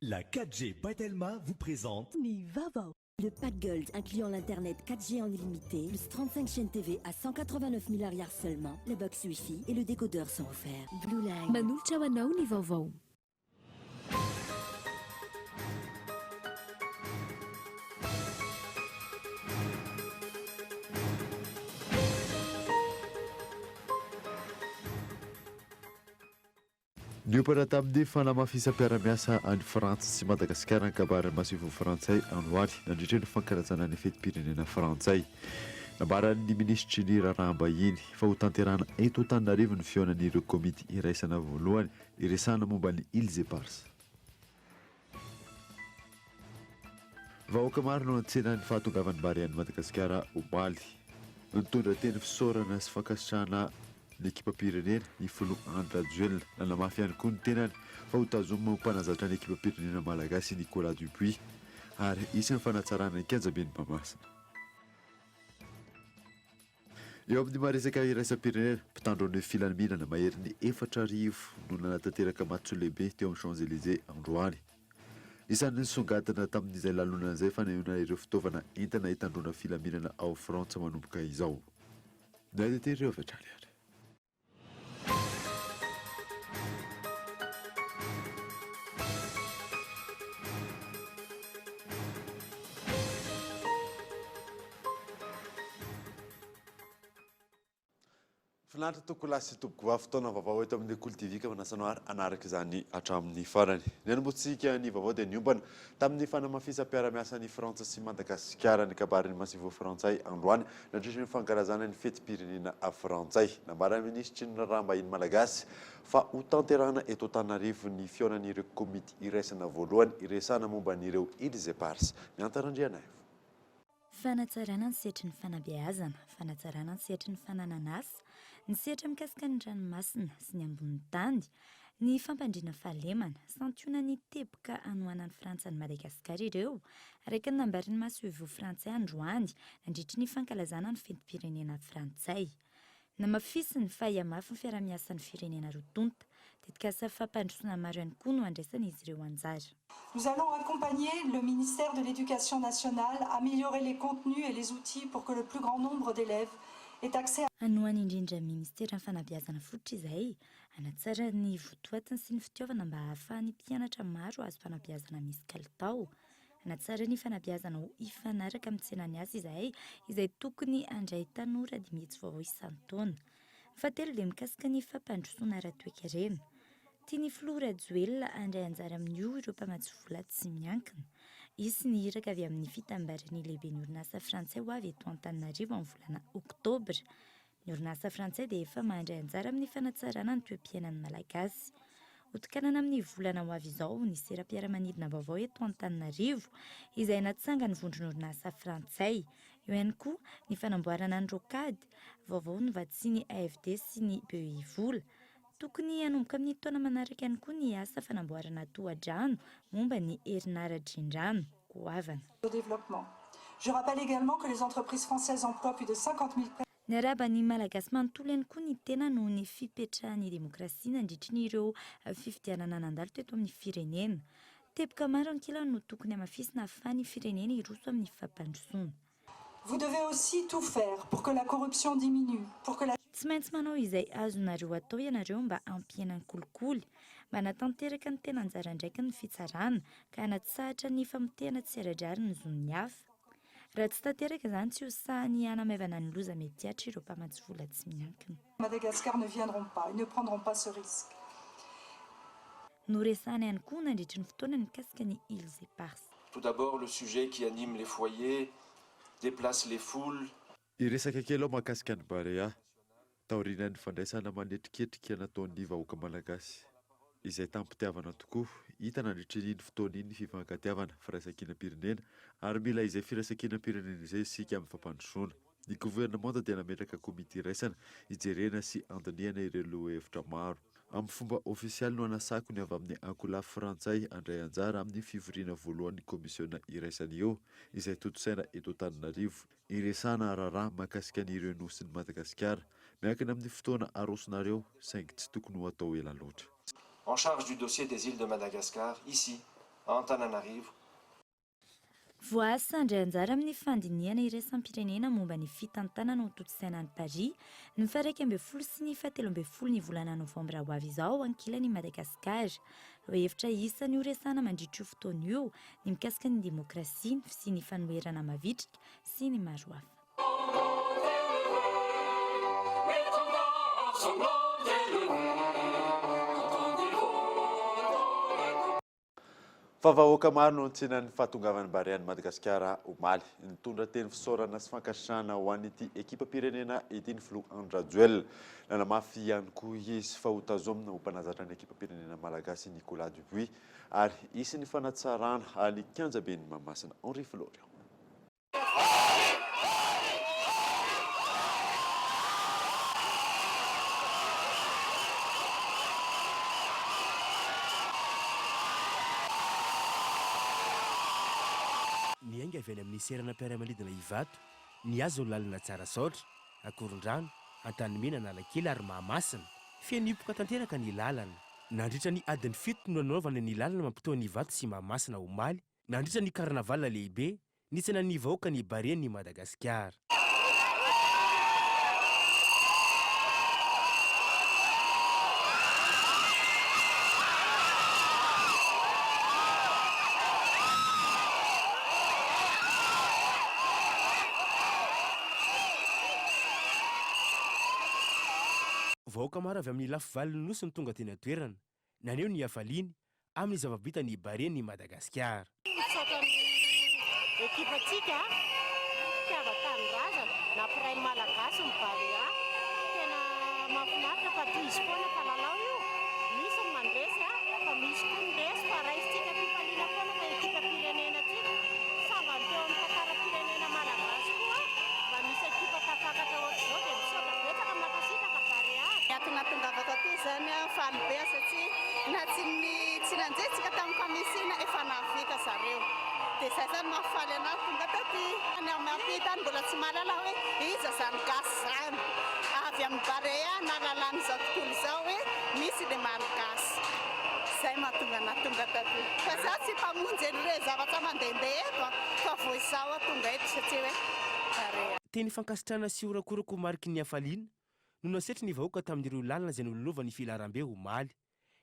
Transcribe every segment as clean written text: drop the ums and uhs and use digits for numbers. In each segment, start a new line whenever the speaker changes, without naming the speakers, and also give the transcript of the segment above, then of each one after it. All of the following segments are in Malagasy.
La 4G by Telma vous présente
Ny vaovao.
Le pack Gold incluant l'internet 4G en illimité, plus 35 chaînes TV à 189 000 ariary seulement, la box Wi-Fi et le décodeur sont offerts. Blue Line.
Manolotra ho anao ny vaovao.
Niompana tamin'ny fanamafisam-piarahamiasa any Frantsa sy Madagasikara ny kabarin'ny masoivoho frantsay androany nandritra ny fankalazana ny fetim-pirenena frantsay. Nambaran'ny minisitry ny raharaham-bahiny fa hotanterahana eto Antananarivo ny fihaonan'ireo komity iraisana voalohany hiresahana momba ny Îles Éparses. Vahoaka maro no nitsena ny fahatongavan'ny Barea an'i Madagasikara omaly. Nitondra teny fisaorana sy fankasitrahana ny ekipam-pirenena ny filoha Andry Rajoelina. Nanamafy ihany koa ny tenany fa ho tazomina ho mpanazatra ny ekipam-pirenena malagasy i Nicolas Dupuis ary hisy ny fanatsarana ny kianjaben'i Mahamasina. Eo amin'ny maha resaka iraisam-pirenena, mpitandro ny filaminana maherin'ny 4000 no nanatanteraka matso lehibe teo amin'ny Champs Elysées androany. Isan'ny nisongadina tamin'izay lanonana izay fanehoana ireo fitaovana entina hitandroana filaminana ao Frantsa manomboka izao. Ny ADT ireo avy hatrany ary. Finaritra tompokolahy sy tompokovavy, fotoana vaovao eto amin'ny Kolo TV ka manasa anao ary hanaraka izany hatramin'ny farany. Ny hanombohantsika ny vaovao dia niompana tamin'ny fanamafisam-piarahamiasan'i Frantsa sy Madagasikara ny kabarin'ny masoivoho frantsay androany nandritra ny fankalazana ny fetim-pirenena frantsay. Nambaran'ny minisitry ny raharaham-bahiny malagasy fa hotanterahina eto Antananarivo ny fihaonan'ireo komity iraisana voalohany hiresahana momba an'ireo Îles Éparses. Miantsa Randrianaivo.
Fanatsarana ny sehatry ny fanabeazana, fanatsarana ny sehatry ny fananan'asa, ny sehatra mikasika ny ranomasina sy ny ambonin'ny tany, ny fampandriana fahalemana, santionan'ny teboka hanohanan'i Frantsa an'i Madagasikara ireo, araka ny nambaran'ny masoivoho frantsay androany nandritry ny fankalazana ny fetim-pirenena frantsay. Namafisiny fa hihamafy ny fiaraha-miasan'ny firenena roa tonta. Tetikasa fampandrosoana maro ihany koa no handraisan'izy ireo anjara.
Nous allons accompagner le ministère de l'Education nationale, améliorer les contenus et les outils pour que le plus grand nombre d'élèves ait accès à.
Hanohana indrindra ny minisiteran'ny Fanabeazana fototra izahay, hanatsara ny votoatiny sy ny fitiavana mba hahafahan'ny mpianatra maro hahazo fanabeazana misy kalitao. Hanatsara ny fanabeazana ho hifanaraka amin'ny tsenan'ny asa izahay, izay tokony handray tanora dimy hetsy vaovao isan-taona. Ny fahatelo dia mikasika ny fampandrosoana ara-toekarena. Tian'ny filoha Rajoelina handray anjara amin'io ireo mpamatsy vola tsy miankina. Hisy ny iraka avy amin'ny fitambaran'ny lehiben'ny orinasa frantsay ho avy eto Antananarivo amin'ny volana oktobra. Ny orinasa frantsay dia efa mandray anjara amin'ny fanatsarana ny toe-piainan'ny Malagasy. Hotokanana amin'ny volana ho avy izao ny seram-piaramanidina vaovao eto Antananarivo, izay natsangan'ny vondron'orinasa frantsay. Eo ihany koa ny fanamboarana ny rocade vaovao novatsian'ny AFD sy ny BEI vola. Tokony hanomboka amin'ny taona manaraka ihany koa ny asa fanamboarana tohadrano momba ny herinara-drenirano goavana.
Au développement. Je rappelle également que les entreprises françaises emploient plus de 50 000
Niarahaba ny Malagasy manontolo ihany koa ny tena noho ny fipetrahan'ny demokrasia nandritry ny ireo fifidianana nandalo teto amin'ny firenena. Teboka maro ankilany no tokony hamafisina ahafahan'ny firenena hiroso amin'ny fampandrosoana.
Vous devez aussi tout faire pour que la corruption diminue, pour que la.
Tsy maintsy manao izay azonareo atao ianareo mba hampihena ny kolikoly, mba hanatanteraka ny tena anjara andraikiny ny fitsarana, ka hanatsahatra ny famotehana tsy ara-drariny ny zon'ny hafa. Raha tsy tanteraka izany, tsy ho sahy hanamaivana ny loza mety hihatra ireo mpamatsy vola tsy miankina.
Madagascar ne viendront pas et ne prendront pas ce risque.
Noresahana ihany koa nandritry ny fotoana mikasika ny Îles Éparses.
Tout d'abord le sujet qui anime les foyers, déplace les foules.
Hiresaka kely aho mahakasika ny Barea, taorianan'ny fandraisana manetriketrika nataon'ny vahoaka malagasy, izay tamim-pitiavana tokoa, hita nandritra iny fotoana iny ny fifankatiavana, firaisankinam-pirenena, ary mila izay firaisankinam-pirenena izay isika amin'ny fampandrosoana. Ny governemanta dia nametraka komity iraisana hijerena sy handinihana ireo lohahevitra maro. Amin'ny fomba ofisialy no hanasako ny avy amin'ny ankolafy frantsay handray anjara amin'ny fivoriana voalohan'ny komisiona iraisana io, izay tontosaina eto Antananarivo, hiresahana raharaha mahakasika an'ireo nosin'i Madagasikara. Miankina amin'ny fotoana arosonareo, saingy tsy tokony ho atao ela loatra.
En charge du dossier des îles de Madagascar, ici. Antananarivo.
Voaasa handray anjara amin'ny fandinihana iraisam-pirenena momba ny fitantanana ho tontosaina any Paris ny faha 11 sy ny faha 13 ny volana novambra ho avy izao ankilan'i Madagasikara. Lohahevitra isan'ny horesahana mandritra io fotoana io ny mikasika ny demokrasia, ny fisian'ny fanoherana mavitrika sy ny maro hafa.
Fa vahoaka maro no nitsena ny fahatongavan'ny Barea an'i Madagasikara omaly. Nitondra teny fisaorana sy fankasitrahana ho an'ity ekipam-pirenena ity ny filoha Andry Rajoelina. Nanamafy ihany koa izy fa ho tazomina ho mpanazatra ny ekipam-pirenena malagasy i Nicolas Dupuis ary hisy ny fanatsarana ny kianjaben'i Mahamasina Henri Florian.
Niainga avy any amin'ny seranam-piaramanidina Ivato, nihazo ny lalana Tsarasaotra, Ankorondrano, Antanimena, Analakely ary Mahamasina. Feno hipoka tanteraka ny lalana. Nandritra ny adiny fito no nanaovana ny lalana mampitohy an'Ivato sy Mahamasina omaly, nandritra ny carnaval lehibe, Nitsena ny vahoaka ny Barea ny Madagasikara. Vahoaka maro avy amin'ny lafivalon'ny Nosy no tonga teny an-toerana, naneho ny hafaliany amin'ny zava-bitan'ny Barea ny Madagasikara.
Misaotra ny ekipantsika mpitiava-tanindrazana nampiray ny Malagasy ny Barea. Tena mahafinaritra fa tohizo foana fa lalao io. Misy ny mandresy fa misy koa ny resy fa raisintsika am-pifaliana foana fa ekipam-pirenena antsika. Sambany teo amin'ny tantaram-pirenena Malagasy koa mba misy ekipa tafakatra ohatr'izao dia misaotra betsaka mankasitraka Barea.
Ny antony nahatongavako aty izany faly be aho satria na tsy ny tsy nanjetsika tamin'ny famisiana efa nahavita zareo dia izay izany mahafaly anah tonga taty. Any amin'ny ampita any mbola tsy mahalala hoe iza izany gasy izany. Avy amin'ny Barea nahalalan'izao tontolo izao hoe misy le Malgasy. Izay mahatonga anah tonga taty. Fa za tsy mpamonjy an'ireo zavatra mandehandeha eto an, fa vao izao aho tonga eto satria hoe Barea.
Teny fankasitrahana sy horakoraka ho mariky ny hafaliana no nasetry ny vahoaka tamin'ireo lalana izay nololovan'ny filaharambe omaly.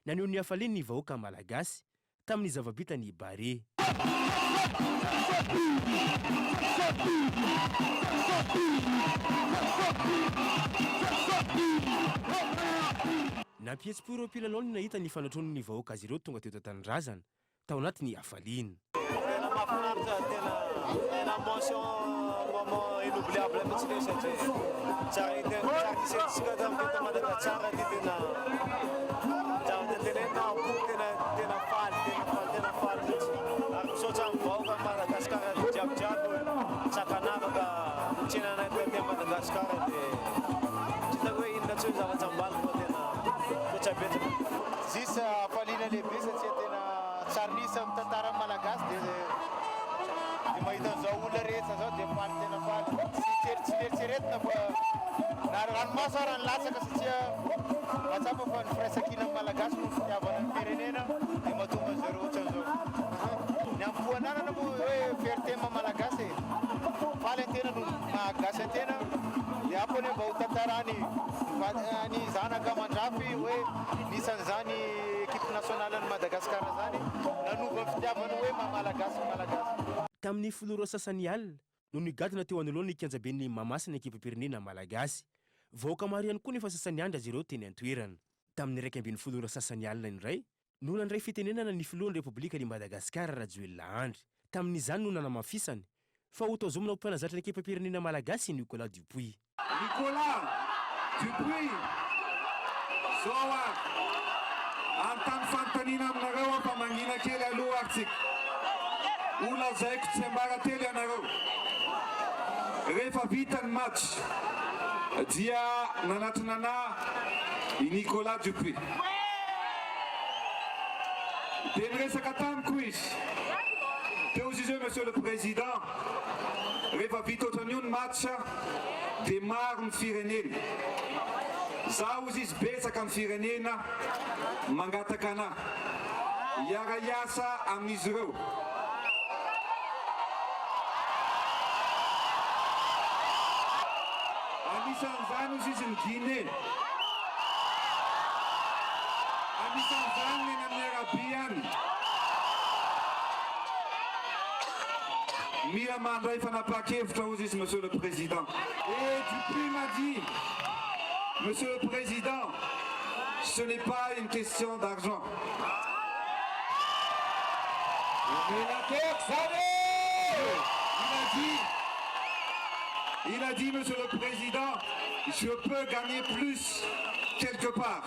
Naneho ny hafaliany ny vahoaka malagasy tamin'ny zava-bitan'ny Barea. Nampihetsi-po ireo mpilalao ny nahita ny fanatron'ny vahoaka azy ireo tonga teto an-tanindrazana. tao anatin'ny hafaliana.
Tena mahafinaritra, tena tena mention moment inoubliable mihitsy le satria tsara hita tsara nisehoantsika tamin'ny teto Madagatsara ty tena zavatra tenenina am-po tena tena faly tena faly tena faly mihitsy ary misaotra amin'ny vahoaka Madagasikara jiaby jiaby tsy ankanavaka nitsena anay taty Madagasikara dia tsy hitako hoe inona intsony zavatra ambarako fa tena misaotra betsaka.
Juste hafaliana lehibe satria tena tsary nisy amin'ny tantaran'ny Malagasy dia dia mahita an'izao olona rehetra izao dia faly tena faly. Tsy tsy neritreretina fa na ranomaso ara nilatsaka satria mahatsapa fa ny firaisankinan'ny Malagasy no fitiavana ny firenena dia mahatonga an'izareo ohatran'izao. Ny ampoananana moa hoe fierté maha Malagasy e. Faly an-tena no maha gasy an-tena dia ampy anie mba ho tantarany ny zanaka aman-drafy hoe Anisan'izany equipe nationale an'i Madagascar izany nanova ny fitiavana hoe maha Malagasy ny Malagasy.
Tamin'ny folo ora sasany alina no nigadona teo anoloan'ny kianjaben'i Mahamasina ny ekipam-pirenena malagasy. Vahoaka maro ihany koa no efa sasa-niandry azy ireo teny an-toerana. Tamin'ny 11 ora sasany alina indray no nandray fitenenana ny filohan'ny Repoblikan'i Madagasikara Rajoelina Andry. Tamin'izany no nanamafisany fa ho tazomina ho mpanazatra ny ekipam-pirenena malagasy i Nicolas Dupuis.
Nicolas Dupuis, Zao ary, hanontany fanontaniana aminareo aho fa mangina kely aloha ary tsika. Ho lazaiko tsiambaratelo ianareo. Rehefa vita ny match dia nanatona anà i Nicolas Dupuis. Dia niresaka tamiko izy. Teo izy hoe Monsieur le Président, rehefa vita ohatran'io ny match dia maro ny firenena. Za hozy izy betsaka ny firenena mangataka anà. hiara-hiasa amin'izy ireo. Anisan'izany hozy izy ny Guinée. Anisan'izany ny any amin'ny Arabie any. Mila mandray fanapahan-kevitra hozy izy Monsieur le Président. Et Dupuis m'a dit, Monsieur le Président, ce n'est pas une question d'argent. Il a dit, il a dit, Monsieur le Président, je peux gagner plus quelque part,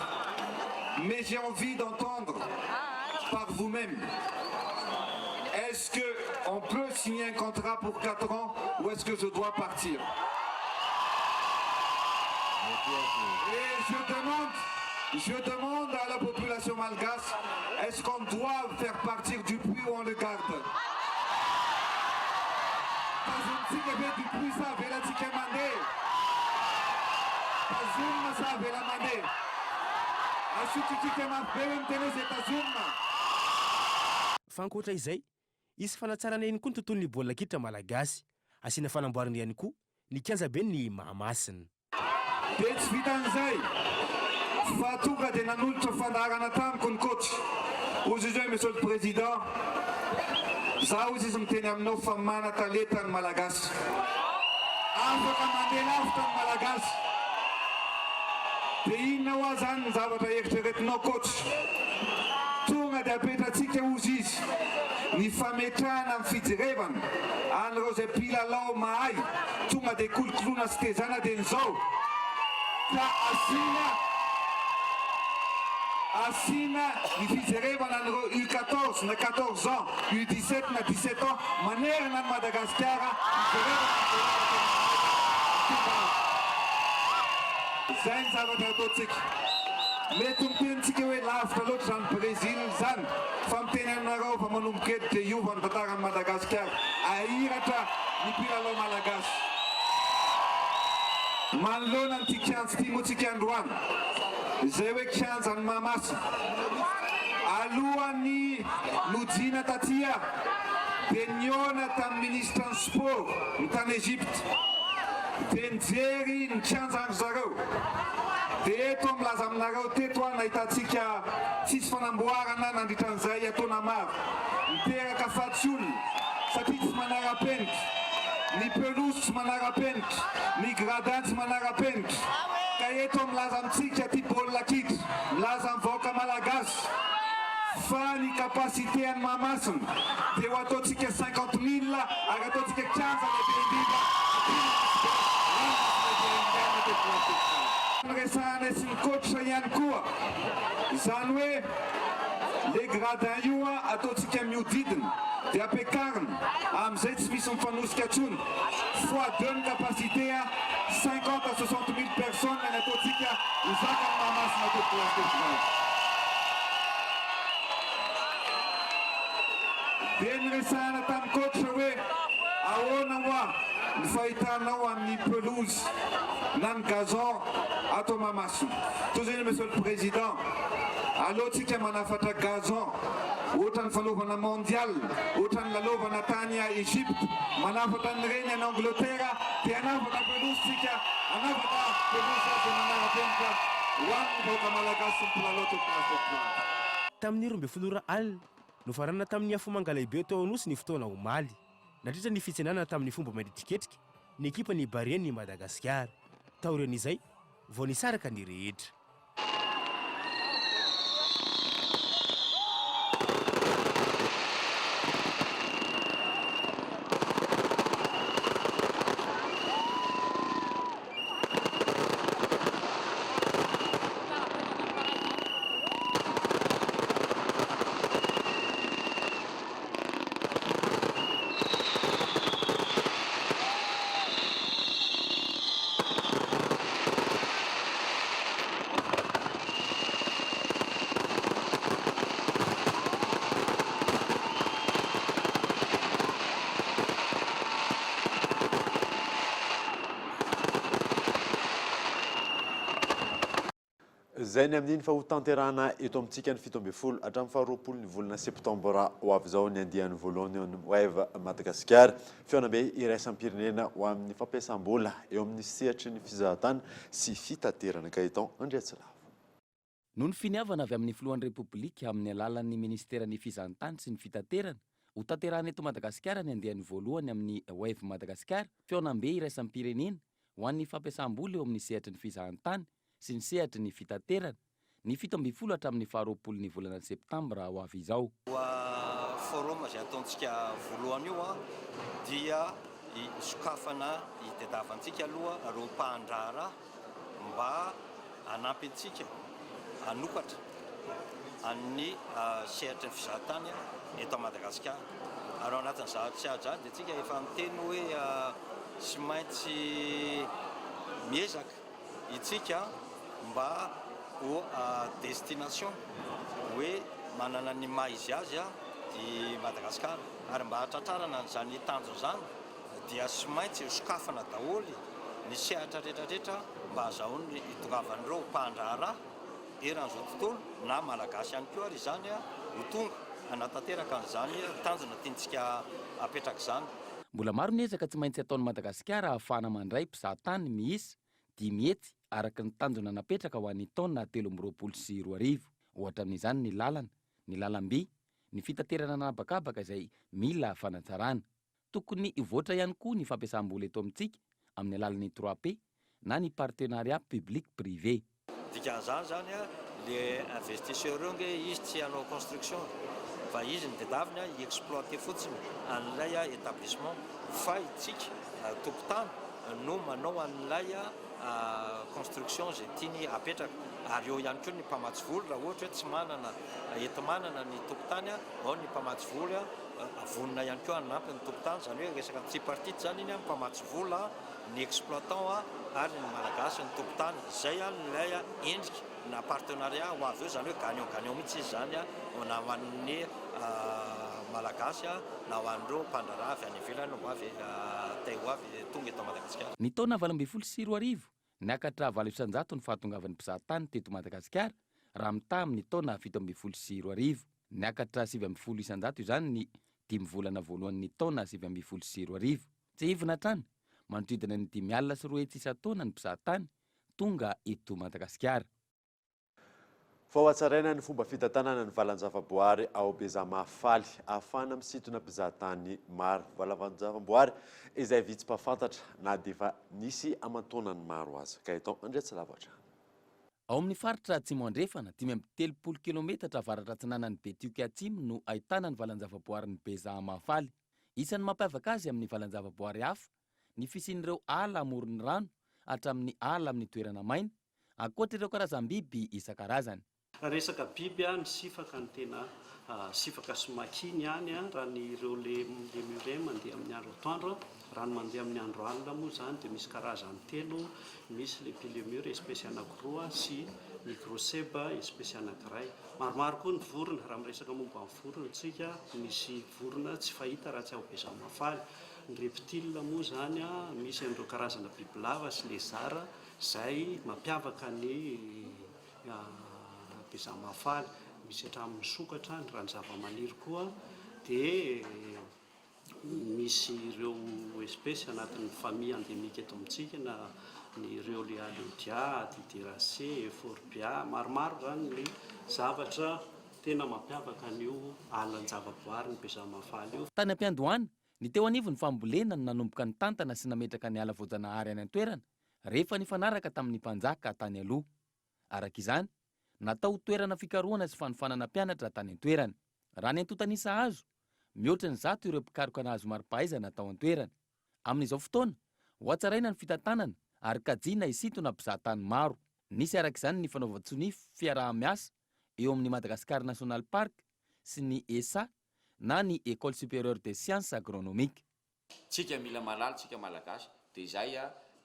mais j'ai envie d'entendre par vous-même. Est-ce qu'on peut signer un contrat pour 4 ans ou est-ce que je dois partir? Et je demande, je demande à la population malgache, est-ce qu'on doit faire partir Dupuis ou on le garde? Tazonitsika ve Dupuis sa avelatsika mandeha? Tazonina sa avela mandeha? Asotritsika mafy be hoe miteny hoe zay tazonina.
Fa ankoatra izay, hisy fanatsarana ihany koa ny tontolon'ny baolina kitra malagasy. Asiana fanamboarana ihany koa ny kianjaben'ny Mahamasina.
Dia tsy vitan'izay fa tonga dia nanolotra fandaharana tamiko ny coach. Hozy izy hoe Monsieur le Président, za hozy izy miteny aminao fa mana-talenta ny Malagasy. Afaka mandeha lavitra ny Malagasy. Dia inona hoa zany ny zavatra eritreretinao coach? Tonga dia apetratsika hozy izy ny fametrahana ny fijerevana an'ireo izay mpilalao mahay tonga dia kolokoloina sy tezana dia izao ka asiana asiana ny fijerevana an'ireo U 14 na 14 ans, U 17 na 17 ans manerana an'i Madagasikara hijerevana ny baolina tena mahay mitondra azy. Izay ny zavatra ataontsika. Mety miteny tsika hoe lavitra loatra izany Brésil izany fa miteny aminareo fa manomboka eto dia hiova ny tantaran'i Madagasikara. Ahiratra ny mpilalao malagasy. Manoloana an'ity kianja ity moa tsika androany, izay hoe kianjan'i Mahamasina. Alohan'ny nodiana taty aho dia nihaona tamin'ny minisitran'ny sport ny tany Egypte. Dia nijery ny kianja ry zareo. Dia eto aho milaza aminareo, teto aho nahitantsika tsisy fanamboarana nandritra an'izay taona maro. Miteraka faty olona satria tsy manara-penitra, ny pelouse tsy manara-penitra, ny gradin tsy manara-penitra. Ka eto aho milaza amintsika aty baolina kitra, milaza amin'ny vahoaka malagasy fa ny capacité an'i Mahamasina dia ho ataontsika 50 000 ary ataontsika kianja lehibe indrindra aty Nosy Be, ranomasina be Indiana teto Madagasikara. Niresahanay sy ny coach ihany koa izany hoe le gradin io ataontsika mihodidina dia ampiakarina amin'izay tsy misy mifanosika intsony, fois deux ny capacité, 50 à 60 000 personnes ny ataontsika ho zakan'i Mahamasina teto Madagasikara. Dia niresahana tamin'ny coach hoe ahoana hoa ny fahitanao amin'ny pelouse na ny gazon ato Mahamasina. Toy izay Monsieur le Président, aleontsika manafatra gazon ohatran'ny fanaovana mondial, ohatran'ny lalaovana tany Egypte, manafatra an'ireny any Angleterre dia hanafatra pelouse tsika, hanafatra pelouse izay manara-penitra ho an'ny vahoaka malagasy sy ny mpilalao teto Madagasikara.
Tamin'ny 12 ora alina, nofaranana tamin'ny afomanga lehibe tao Anosy ny fotoana omaly, nandritra ny fitsenana tamin'ny fomba manetriketrika ny ekipan'ny Barea-n'i Madagasikara. Taorian'izay, vao nisaraka ny rehetra.
Izay ny amin'iny fa ho tanterahana eto amintsika ny 17 hatramin'ny faharoapolo ny volana septambra ho avy izao ny andiany voalohany eo amin'ny Wave Madagasikara. Fihaonambe iraisam-pirenena ho amin'ny fampiasam-bola eo amin'ny sehatry ny fizahantany sy fitaterana. Gaëtan Andriatsilavo.
Noho ny finiavana avy amin'ny Filohan'ny Repoblika amin'ny alalan'ny Ministeran'ny Fizahantany sy ny Fitaterana, ho tanterahana eto Madagasikara ny andiany voalohany amin'ny Wave Madagasikara, fihaonambe iraisam-pirenena ho an'ny fampiasam-bola eo amin'ny sehatry ny fizahantany sy ny sehatry ny fitaterana, ny 17 hatramin'ny faharoapolo ny volana septambra ho avy izao.
Io forum izay ataontsika voalohany io dia hisokafana hitadiavantsika aloha ireo mpahandraharaha mba hanampy antsika hanokatra an'ny sehatry ny fizahantany eto Madagasikara. Ary ao anatin'izany sehatra izany dia tsika efa niteny hoe tsy maintsy miezaka itsika mba ho destination hoe manana ny maha izy azy i Madagasikara. Ary mba hahatratrarana an'izany tanjona izany dia tsy maintsy sokafana daholo ny sehatra rehetra rehetra mba hahazahoany hitongavan'ireo mpandraharaha eran'izao tontolo na Malagasy ihany koa ary izany ho tonga hanatanteraka an'izany tanjona tiantsika hapetraka izany.
Mbola maro ny ezaka tsy maintsy ataon'i Madagasikara ahafahana mandray mpizahatany miisa 500 araka ny tanjona napetraka ho an'ny taona 2023. Ohatra amin'izany ny lalana, ny lalamby, ny fitaterana an'habakabaka izay mila fanatsarana. Tokony hivoatra ihany koa ny fampiasam-bola eto amintsika amin'ny alalan'ny trois P na ny partenariat public privé.
Dikan'izany zany le investisseur io nge izy tsy hanao construction fa izy ny tedaviny hi-exploiter fotsiny an'ilay établissement fa itsika tompon-tany no manao an'ilay construction izay tiany hapetraka ary eo ihany koa ny mpamatsy vola raha ohatra hoe tsy manana enti-manana ny tompon-tany ao ny mpamatsy vola vonona ihany koa hanampy ny tompon-tany izany hoe resaka tripartite izany iny mpamatsy vola ny exploitant ary ny Malagasy ny tompon-tany, izay ilay endrika na partenariat ho avy eo, izany hoe gagnant gagnant mihitsy izy izany na ho an'ny Malagasy na ho an'ireo mpandraharaha avy any ivelany ho avy te ho avy tonga eto Madagasikara.
Ny taona 2018, niakatra 8% ny fahatongavan'ny mpizahatany teto Madagasikara raha mitaha amin'ny taona 2017. Niakatra 19% izany ny dimy volana voalohan'ny taona 2019. Tsiahivina hatrany, manodidina ny 250 isan-taona ny mpizahatany tonga eto Madagasikara.
Fa ho hatsaraina ny fomba fitantanana ny valan-javaboary ao Bezamahafaly, ahafahana misintona mpizahatany maro. Valan-javaboary izay vitsy mpahafantatra na dia efa nisy aman-taonany maro aza. Gaëtan Andriatsilavo hatrany.
Ao amin'ny faritra Atsimo Andrefana, 35 kilometatra avaratra atsinanan'i Betioky Atsimo no ahitana ny valan-javaboarin'i Bezamahafaly. Isan'ny mampiavaka azy amin'ny valan-javaboary hafa ny fisian'ireo ala amoron'ny rano hatramin'ny ala amin'ny toerana maina, ankoatra ireo karazam-biby isan-karazany.
Raha resaka biby, ny sifaka no tena sifaka sy maki ny any, raha ny ireo lemurien mandeha amin'ny andro atoandro, raha ny mandeha amin'ny andro alina moa izany dia misy karazany telo, misy lepilemur espèce anankiroa sy microcèbe espèce anankiray. Maromaro koa ny vorona, raha miresaka momba ny vorona isika, misy vorona tsy fahita raha tsy ao Bezamahafaly. Ny reptiles moa izany, misy an'ireo karazana bibilava sy lézard izay mampiavaka ny Bezamahafaly. Misy hatramin'ny sokatra, raha ny zavamaniry koa dia Misy ireo espèces anatin'ny famille endémique eto amintsika na ny ireo le Aleudia, Dideraceae, Euphorbia, maromaro izany ny zavatra tena mampiavaka an'io alan-javaboarin'i Bezamahafaly io.
Tany am-piandohana, ny teo anivon'ny fambolena no nanomboka nitantana sy nametraka ny ala voajanahary any an-toerana, rehefa nifanaraka tamin'ny mpanjaka tany aloha. Araka izany, natao ho toerana fikarohana sy fanofanana mpianatra tany an-toerana. Raha ny antontan'isa azo, mihoatra ny 100 ireo mpikaroka nahazo mari-pahaizana tao an-toerana. Amin'izao fotoana, hohatsaraina ny fitantanana ary kajiana hisintona mpizahatany maro. Nisy araka izany ny fanaovan-tsonia fiaraha-miasa eo amin'ny Madagascar National Park sy ny ESA na ny Ecole Supérieure des Sciences Agronomiques.
Tsika mila mahalala tsika Malagasy dia izay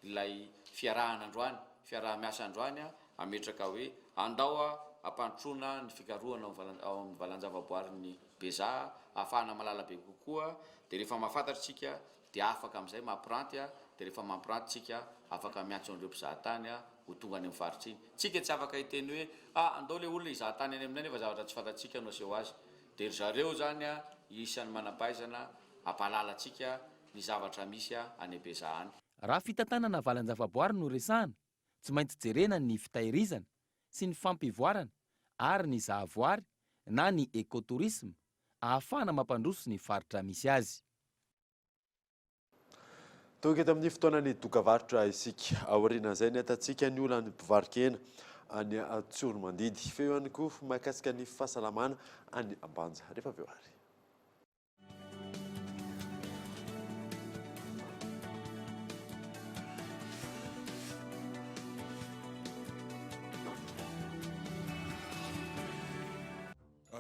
ilay fiarahana androany, fiaraha-miasa androany hametraka hoe andao hampandrosoana ny fikarohana ao amin'ny valan-javaboarin'ny Bezaha ahafahana mahalala be kokoa dia rehefa mahafantatra isika dia afaka amin'izay mampiranty dia rehefa mampiranty tsika afaka miantso an'ireo mpizahatany ho tonga any amin'ny faritra iny. Tsika tsy afaka hiteny hoe ah andao le olona hizaha tany any aminay nefa zavatra tsy fantatsika no aseho azy. Dia ry zareo izany isan'ny manam-pahaizana hampahalala antsika ny zavatra misy any Bezaha any.
Raha fitantanana valan-javaboary no resahana, tsy maintsy jerena ny fitahirizana sy ny fampivoarana ary ny zahavoary na ny écotourisme ahafahana mampandroso ny faritra misy azy.
Tonga eto amin'ny fotoanan'ny dokavarotra isika. Aorian'izay ny ahitantsika ny olan'ny mpivaro-kena any Tsiroanomandidy. Feo ihany koa mahakasika ny fahasalamana any Ambanja. Rehefa avy eo ary.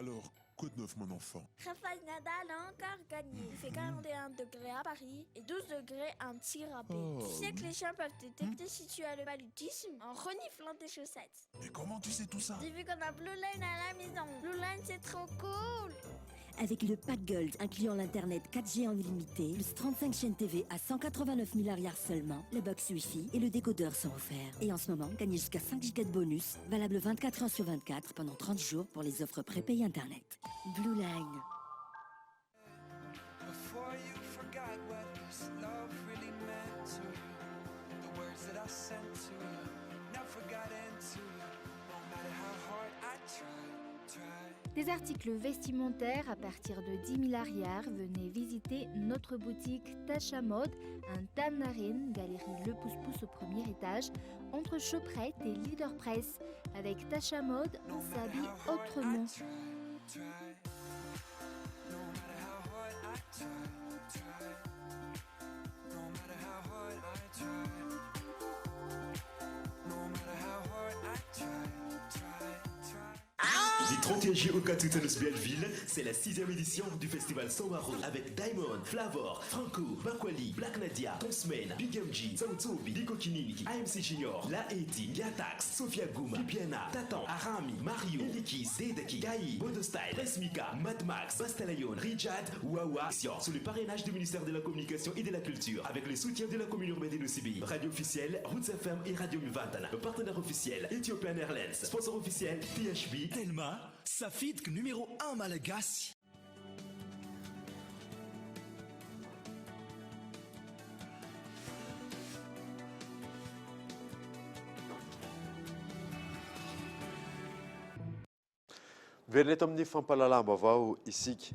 Alors, quoi de neuf mon enfant?
Rafael Nadal a encore gagné. Il fait 41 degrés à Paris et 12 degrés à Antsirabe.
Oh.
Tu sais que les chiens peuvent détecter si tu as le paludisme en reniflant tes chaussettes.
Mais comment tu sais tout ça?
J'ai vu qu'on a Blue Line à la maison. Blue Line, c'est trop cool!
Avec le pack Gold incluant l'internet 4G en illimité, plus 35 chaînes TV à 189 000 ariary seulement, la box Wi-Fi et le décodeur sont offerts. Et en ce moment, gagnez jusqu'à 5 gigas de bonus, valable 24 heures sur 24 pendant 30 jours pour les offres prépayées internet. Blue Line.
Before you forgot what this love really meant to you, the words that I sent to you never got into you, no matter how hard I try, try.
Des articles vestimentaires à partir de 10 000 ariary. Venez visiter notre boutique Tacha Mode, Antaninarenina, galerie Le Pouce Pouce au premier étage, entre Shoprite et Leader Press. Avec Tacha Mode, on s'habille autrement.
Du 31 juillet au 4 août à Belleville, c'est la sixième édition du festival Somaro avec Diamond, Flavor, Franco, Bakwali, Black Nadia, Tonsmen, Big MG, Sautsobi, Biko Kinini, AMC Junior, La Eti, Gatax, Sofia Gouma, Bibiana, Tatan, Arami, Mario, Elikis, Dedeki, Gaï, Bodo Style, Resmika, Mad Max, Bastalayon, Rijad, Wawa, sous le parrainage du ministère de la Communication et de la Culture, avec le soutien de la commune urbaine de Nosy Be, Radio officielle, Roots FM et Radio Mivantana, partenaire officiel, Ethiopian Airlines, sponsor officiel, THB,
Telma, safidiko numéro 1 malagasy.
Miverina eto amin'ny fampahalalam-baovao isika.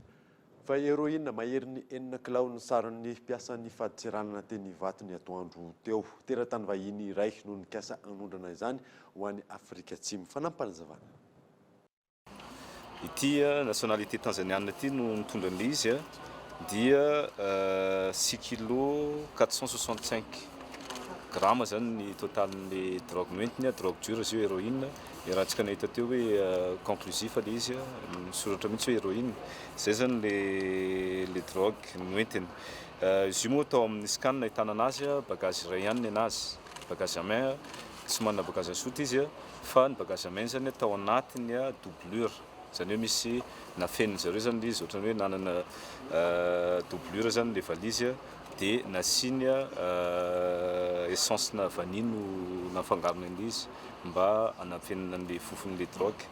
Fa héroïne maherin'ny enina kilao ny saron'ny mpiasan'ny fadintseranana teny Ivato ny atoandro teo. Teratany vahiny iray no nikasa hanondrana izany ho any Afrika Atsimo. Fanampin'izavana.
Ity nationalité tanzaniana ity no nitondra an'ilay izy dia six kilos quatre cent soixante cinq grammes zany ny totalin'ilay drogue noentiny, drogue dure izy io, héroïne. Iarahantsika nahita teo hoe conclusif ilay izy, misoratra mihitsy hoe héroïne. Izay zany ilay ilay drogue noentiny. Izy io moa tao amin'ny scan nahitana anazy, bagage iray ihany ny anazy, bagage à main, tsy manana bagage à soute izy fa ny bagage à main zany tao anatin'ny doublure, izany hoe misy nafenin-dry zareo zany ilay izy, ohatran'ny hoe nanana doublure zany ilay valise dia nasiany essence-na vanille no nafangarony an'ilay izy mba hanafenana an'ilay fofon'ilay drogue.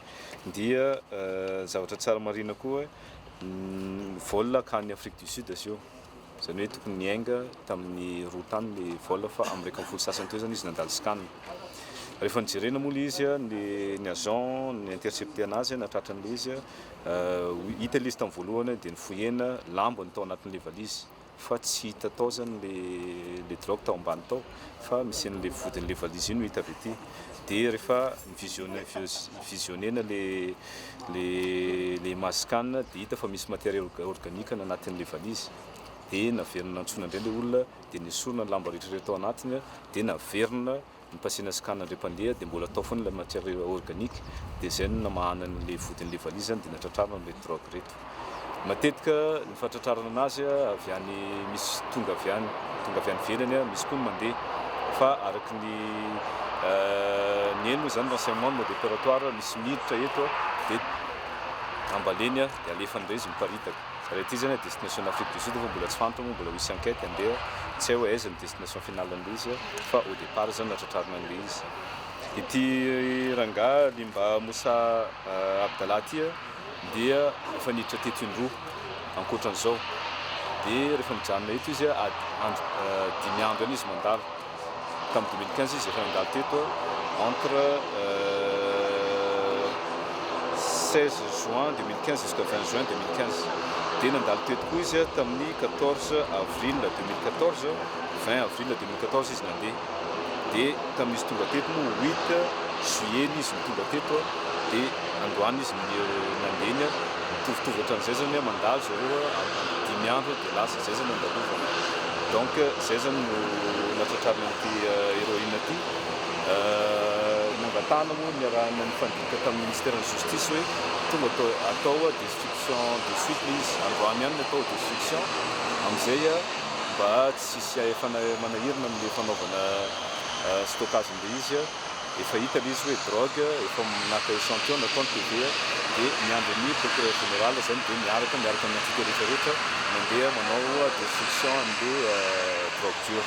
Dia zavatra tsara marihina koa hoe vol hankany Afrique du Sud izy io, izany hoe tokony niainga tamin'ny roa tany ilay vol fa amin'ny 11 sasany teo izany izy nandalo scan. Rehefa nojerena moa ilay izy, ny agent ni-intercepter anazy nahatratra an'ilay izy, hita ilay izy tamin'ny voalohany dia nofohena lamba no tao anatin'ilay valise. fa tsy hita tao zany le le drogue tao ambany tao fa misy an'le vodin'le valise io no hita avy aty de rehefa mi-visionner visionner-na le le le image scan de hita fa misy matière organique anatin'le valise de naverina nantsoina indray le olona de nesorina ny lamba rehetra rehetra tao anatiny de naverina Nipasena scan indray mpandeha dia mbola tao foana ilay matière organique dia izay no namahana an'ilay vodin'ilay valise zany dia natratrarana ireto drogue ireto. Matetika ny fahatratrarana anazy avy any misy tonga avy any tonga avy any ivelany misy koa ny mandeha fa araka ny ny heno moa izany renseignement mode opératoire misy miditra eto dia ambaleny dia alefany indray izy miparitaka. Raha ity zany destination Afrique du Sud fa mbola tsy fantatra moa, mbola ho hisy enquête andeha, tsy hay hoe aiza ny destination finale an'ilay izy fa au départ zany natratrarina an'ilay izy. Ity rangahy Limba Moussa Abdallah ity dia efa niditra teto indroa ankoatran'izao dia rehefa mijanona eto izy andro dimy andro any izy mandalo. Tamin'ny 2015 izy efa nandalo teto entre 16 juin 2015 jusqu'à 20 juin 2015. Dia nandalo teto koa izy tamin'ny 14 avril 2014, 20 avril 2014 izy nandeha. Dia tamin'izy tonga teto moa 8 juillet izy no tonga teto dia androany izy nandeha iny. Mitovitovy ohatran'izay zany mandalo zareo dimy andro dia lasa, izay zany andalovana. Donc izay zany no natratrarina an'ity héroïne ity. Nangatahana moa niarahana nifandinika tamin'ny ministeran'ny justice hoe tonga atao atao destruction de suite ilay izy, androany ihany no atao destruction amin'izay mba tsy hisy manahirana amin'ilay fanaovana stockage an'ilay izy. Efa hita ilay izy hoe drogue, efa naka echantillon natao ny PV dia miandry ny procureur général zany dia miaraka miaraka amin'ny entité rehetra rehetra mandeha manao destruction an'le drogue dure.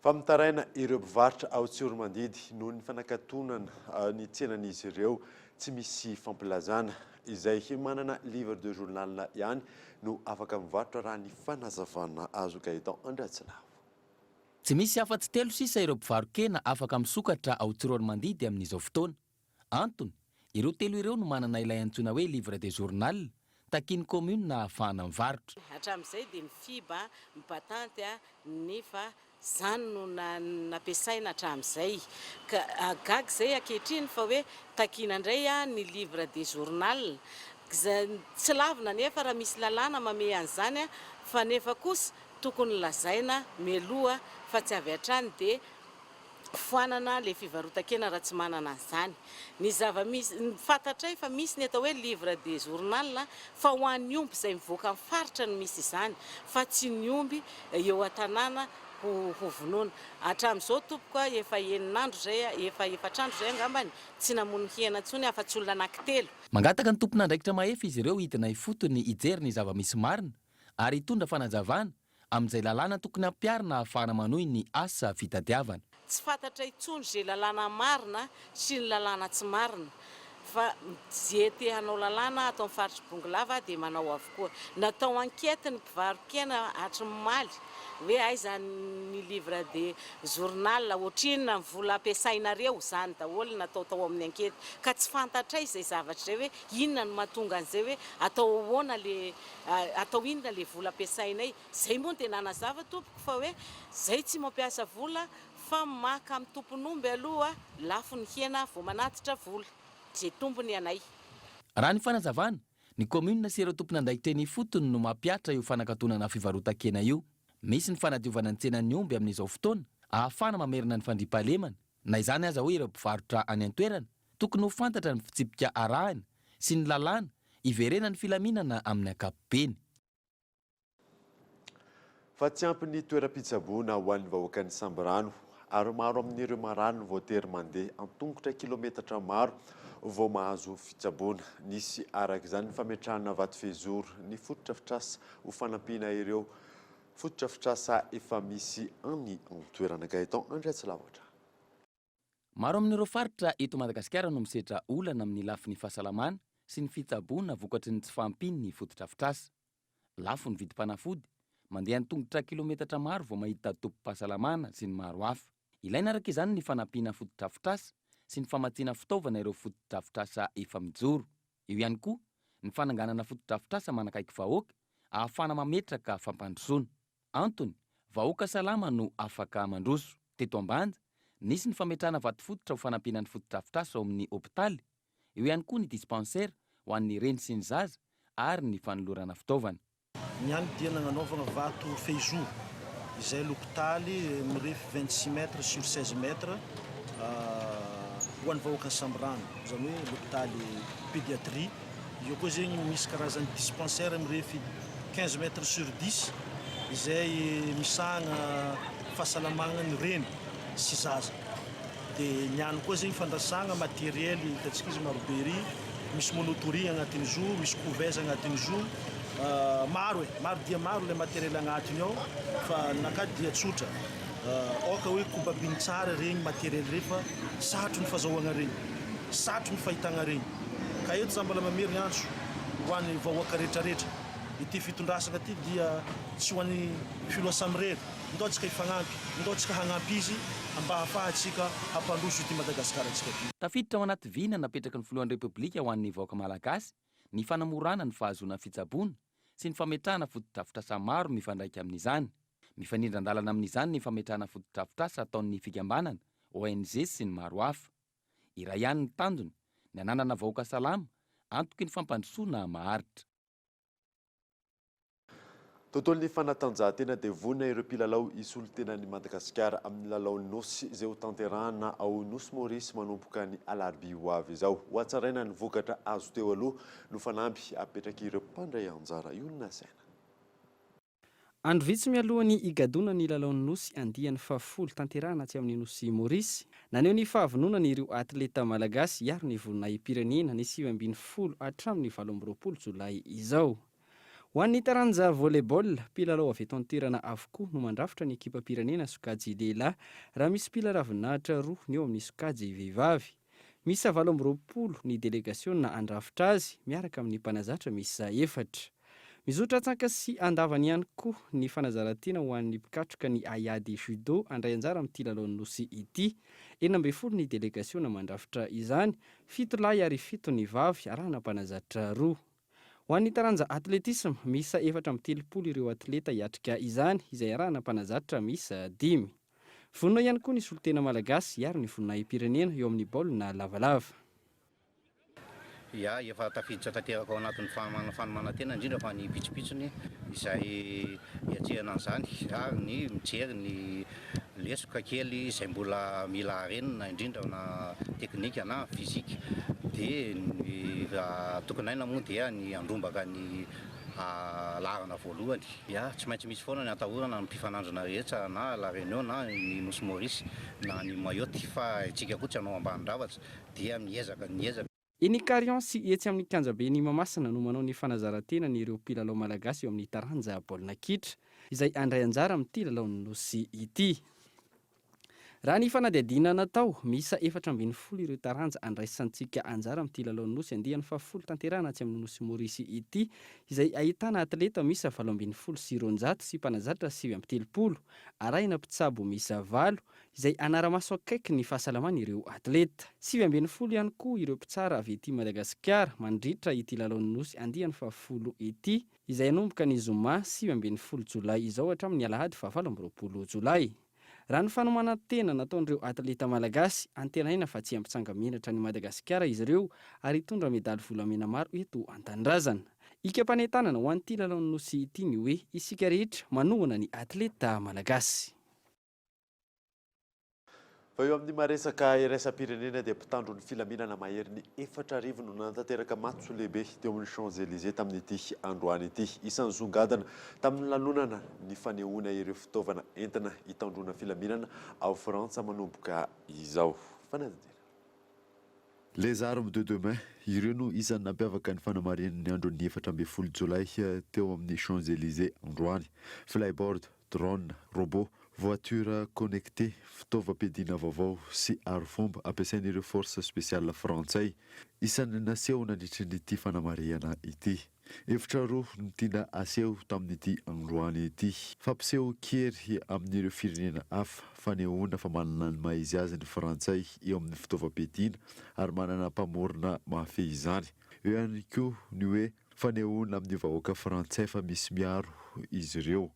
Fa mitaraina ireo mpivarotra ao Tsiromandidy noho ny fanakatonana ny tsenan'izy ireo tsy misy fampilazana. Izay manana livre de journal ihany no afaka mivarotra raha ny fanazavana azo Gaëtan Andriatsilavo.
Tsy misy afa-tsy telo sisa ireo mpivaro-kena afaka misokatra ao Tsiroanomandidy amin'izao fotoana. Antony, ireo telo ireo no manana ilay antsoina hoe livre de journal, takian'ny commune ahafahana mivarotra.
Hatramin'izay dia ny FIBA, ny patente, nefa izany no nampiasaina hatramin'izay. Ka gaga izay ankehitriny fa hoe takiana indray ny livre de journal. Tsy lavina anefa raha misy lalàna mamehy an'izany fa nefa kosa Tokony lazaina mialoha fa tsy avy hatrany dia foanana le fivarotan-kena raha tsy manana an'izany. Ny zava-misy, fantatray fa misy ny atao hoe livre de journal fa ho an'ny omby izay mivoaka ny faritra no misy izany fa tsy ny omby eo an-tanàna ho ho vonoina. Hatramin'izao tompoko a, efa enin'andro izay, efa efatr'andro izay angambany tsy namono hena intsony afa-tsy olona anankitelo.
Mangataka ny tompon'andraikitra mahefa izy ireo hidina ifotony hijery ny zava-misy marina ary hitondra fanazavana amin'izay lalàna tokony hampiharina ahafahana manohy ny asa fitadiavana.
Tsy fantatra intsony izay lalàna marina sy ny lalàna tsy marina fa ze te hanao lalàna ato amin'ny faritr'i Bongolava dia manao avokoa. Natao enquête ny mpivaro-kena hatry ny omaly hoe aiza ny livre de journal, ohatrinona ny vola ampiasainareo, izany daholo natao tao amin'ny enquête ka tsy fantatray izay zavatra izay hoe inona no mahatonga an'izay hoe atao ahoana le Atao inona le vola ampiasainay? Zay moa dia nanazava tompoko fa hoe zay tsy mampiasa vola fa maka amin'ny tompon'omby aloha lafo ny hena vao manatitra vola. Ze tombony anay.
Raha ny fanazavana, ny kaominina sy ireo tompon'andraikitra eny ifotony no mampihatra io fanakatonana fivarotan-kena io. Misy ny fanadiovana ny tsenan'ny omby amin'izao fotoana, ahafahana mamerina ny fandriampahalemana. Na izany aza hoy ireo mpivarotra any an-toerana, tokony ho fantatra ny fitsipika arahina sy ny lalàna hiverenan'ny filaminana amin'ny ankapobeny.
Fa tsy ampy ny toeram-pitsaboana ho an'ny vahoakan'i Sambirano ary maro amin'ireo marary no voatery mandeha an-tongotra kilometatra maro vao mahazo fitsaboana. Nisy araka izany ny fametrahana vatofehizoro ny fotodrafitrasa ho fanampiana ireo fotodrafitrasa efa misy any an-toerana. Gaëtan Andriatsilavotra.
Maro amin'ireo faritra eto Madagasikara no misedra olana amin'ny lafiny fahasalamana sy ny fitsaboana vokatry ny tsy fahampian'ny fotodrafitrasa. Lafo ny vidim-panafody, mandeha an-tongotra kilometatra maro vao mahita tobim-pahasalamana sy ny maro hafa. Ilaina araka izany ny fanampiana fotodrafitrasa sy ny famatsiana fitaovana ireo fotodrafitrasa efa mijoro. Eo ihany koa ny fananganana fotodrafitrasa manakaiky vahoaka ahafahana mametraka fampandrosoana. Antony, vahoaka salama no afaka mandroso. Teto Ambanja, nisy ny fametrahana vatofototra ho fanampiana ny fotodrafitrasa ao amin'ny hopitaly, eo ihany koa ny dispensaire ho an'ny reny sy ny zaza ary ny fanolorana fitaovana.
Ny any dia nagnanaovagna vato fehizoro izay lopitaly mirefy 26 mètres sur 16 mètres ho an'ny vahoakan'i Sambirano, izany hoe lopitaly pédiatrie. Eo koa zegny misy karazany dispensaire mirefy 15 mètres sur 10 izay misahagna fahasalamagna ny reny sy zaza. De ny any koa zegny fandrasagna matériel hitantsika izy marobe ery, misy monotori agnatin'izo, misy couveuse agnatin'izo, Maro e, maro dia maro ilay matériel agnatiny ao fa ny nakà dia tsotra. Aoka hoe kobabiny tsara regny matériel regny fa sarotro ny fazahoagna regny, sarotro ny fahitagna regny. Ka eto za mbola mamerigny antso ho an'ny vahoaka retraretra, ity fitondrasagna ty dia tsy ho an'ny filoha samirery, ndao tsika hifagnampy, ndao tsika hagnampy izy mba hahafahantsika hampandroso ity Madagasikarantsika ty.
Tafiditra ao anaty vina napetraky ny filohan'ny Repoblika ho an'ny vahoaka malagasy ny fanamorana ny fahazoana fitsaboana sy ny fametrahana fotodrafitrasa maro mifandraika amin'izany. Mifanindran-dalana amin'izany ny fametrahana fotodrafitrasa ataon'ny fikambanana, ONG sy ny maro hafa. Iray ihany ny tanjona, ny hananana vahoaka salama, antoky ny fampandrosoana maharitra.
Tontolon'ny fanatanjahantena dia vonona ireo mpilalao hisolo tena an'i Madagasikara amin'ny lalaon'ny Nosy izay hotanterahana ao Nosy Maurice manomboka ny alarobia ho avy izao. Hohatsaraina ny vokatra azo teo aloha no fanamby apetrak'ireo mpandray anjara. Io no nasaina.
Andro vitsy mialohan'ny higadona ny lalaon'ny Nosy andiany fahafolo tanterahana atsy amin'ny Nosy Maurice, naneho ny fahavononany ireo atleta malagasy hiaro ny voninahi-pirenena ny 19 hatramin'ny 28 jolay izao. Ho an'ny taranja volley-ball, mpilalao avy eto an-toerana avokoa no mandrafitra ny ekipam-pirenena sokajy lehilahy, raha misy mpila ravinahitra roa ny eo amin'ny sokajy vehivavy. Miisa 28 ny delegasiona handrafitra azy, miaraka amin'ny mpanazatra miisa efatra. Mizotra an-tsaka sy an-davany ihany koa ny fanazaran-tena ho an'ny mpikatroka ny haiady judo handray anjara amin'ity lalaon'ny Nosy ity. 16 ny delegasiona mandrafitra izany, fito lahy ary fito ny vavy, arahana mpanazatra roa. Ho an'ny taranja atletisma, miisa 34 ireo atleta hiatrika izany, izay arahana mpanazatra miisa dimy. Vonona ihany koa ny solontena malagasy hiaro ny voninahi-pirenena eo amin'ny baolina lavalava.
Ya, efa tafiditra tanteraka ao anatin'ny fanomanan-tena, indrindra fa ny pitsopitsony izay hiatrehana an'izany ary ny mijery ny lesoka kely izay mbola mila harenina indrindra na teknika na physique dia ny tokin'aina moa dia ny handrombaka ny laharana voalohany. Ya, tsy maintsy misy foana ny atahorana ny mpifanandrina rehetra na La Réunion na ny Nosy Maurice na ny Mayotte fa isika koa tsy hanao ambanin-javatra dia miezaka miezaka.
Eny Carion sy etsy amin'ny kianjaben'i Mahamasina no manao ny fanazaran-tenany ireo mpilalao malagasy eo amin'ny taranja baolina kitra, izay handray anjara amin'ity lalaon'ny Nosy ity. Raha ny fanadihadiana natao, miisa 14 ireo taranja andraisantsika anjara amin'ity lalaon'ny Nosy andiany fahafolo tanterahana atsy amin'ny Nosy Maurice ity, izay ahitana atleta miisa 218 sy mpanazatra 39, arahina mpitsabo miisa valo, izay hanara-maso akaiky ny fahasalaman'ireo atleta. 19 ihany koa ireo mpitsara avy ety Madagasikara mandritra ity lalaon'ny Nosy andiany fahafolo ity, izay hanomboka ny zoma 19 jolay izao hatramin'ny alahady faha-28 jolay. Raha ny fanomanan-tena nataon'ireo atleta malagasy, antenaina fa tsy hampitsanga-menatra an'i Madagasikara izy ireo ary hitondra medaly volamena maro eto an-tanindrazana. Hikam-panentanana ho an'ity lalaon'ny Nosy ity ny hoe isika rehetra manohana ny atleta malagasy.
Fa eo amin'ny maha-resaka iraisam-pirenena dia mpitandro ny filaminana maherin'ny 4000 no nanatanteraka matso lehibe teo amin'ny Champs Elysées tamin'ity androany ity. Isan'ny zongadina tamin'ny lanonana ny fanehoana ireo fitaovana entina hitandroana filaminana ao Frantsa manomboka izao. Fanadihadiana. Les armes de demain, ireo no isan'ny nampiavaka ny fanamarihana ny andron'ny 14 jolay teo amin'ny Champs Elysées androany. Flyboard, drone, robot, voiture connectée, fitaovam-piadiana vaovao sy arifomba ampiasain'ireo forces spéciales frantsay. Isan'ny naseho nandritry ny ity fanamarihana ity. Hevitra roa no tiana aseho tamin'ity androany ity. Fampisehoan-kery amin'ireo firenena hafa, fanehoana fa manana ny maha izy azy ny frantsay eo amin'ny fitaovam-piadiana ary manana mpamorona mahafehy izany. Eo ihany koa ny hoe fanehoana amin'ny vahoaka frantsay fa misy miaro izy ireo.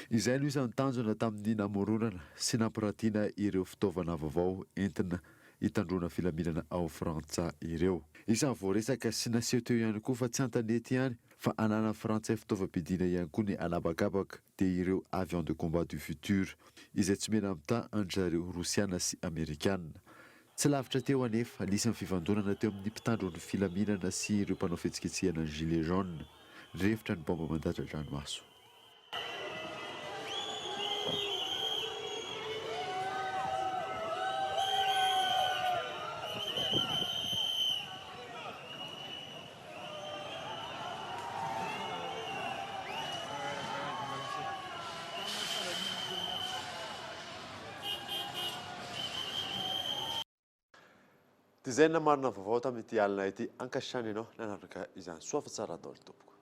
Izay no isan'ny tanjona tamin'ny namoronana sy nampiratiana ireo fitaovana vaovao entina hitandroana filaminana ao Frantsa ireo. Isan'ny voaresaka sy naseho teo ihany koa fa tsy an-tanety ihany fa ananan'ny Frantsay fitaovam-piadiana ihany koa ny an'habakabaka dia ireo avions de combat du futur izay tsy mena-mitaha an-dry zareo Rosiana sy Amerikana. Tsy lavitra teo anefa, nisy ny fifandonana teo amin'ny mpitandro ny filaminana sy ireo mpanao fihetsiketsehana ny Gilets jaunes. Nirefotra ny baomba mandatsa-dranomaso. Dia izay no namarina ny vaovao tamin'ity alina ity. Ankasitrahana ianao nanaraka izany. Soa fa tsara daholo tompoko.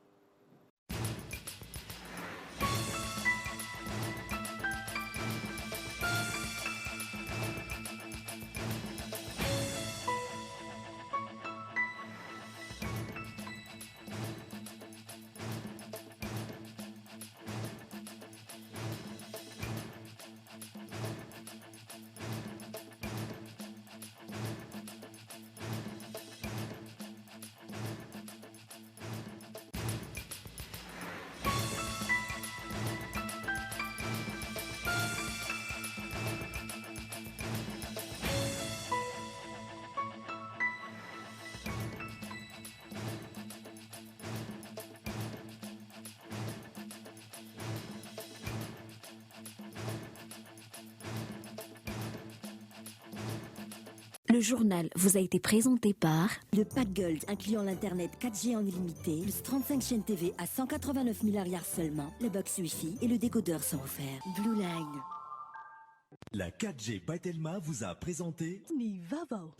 Le journal vous a été présenté par le Pack Gold, incluant l'internet 4G en illimité, plus 35 chaînes TV à 189 000 ariary seulement, la box Wi-Fi et le décodeur sont offerts. Blue Line.
La 4G by Telma vous a présenté
Ny vaovao.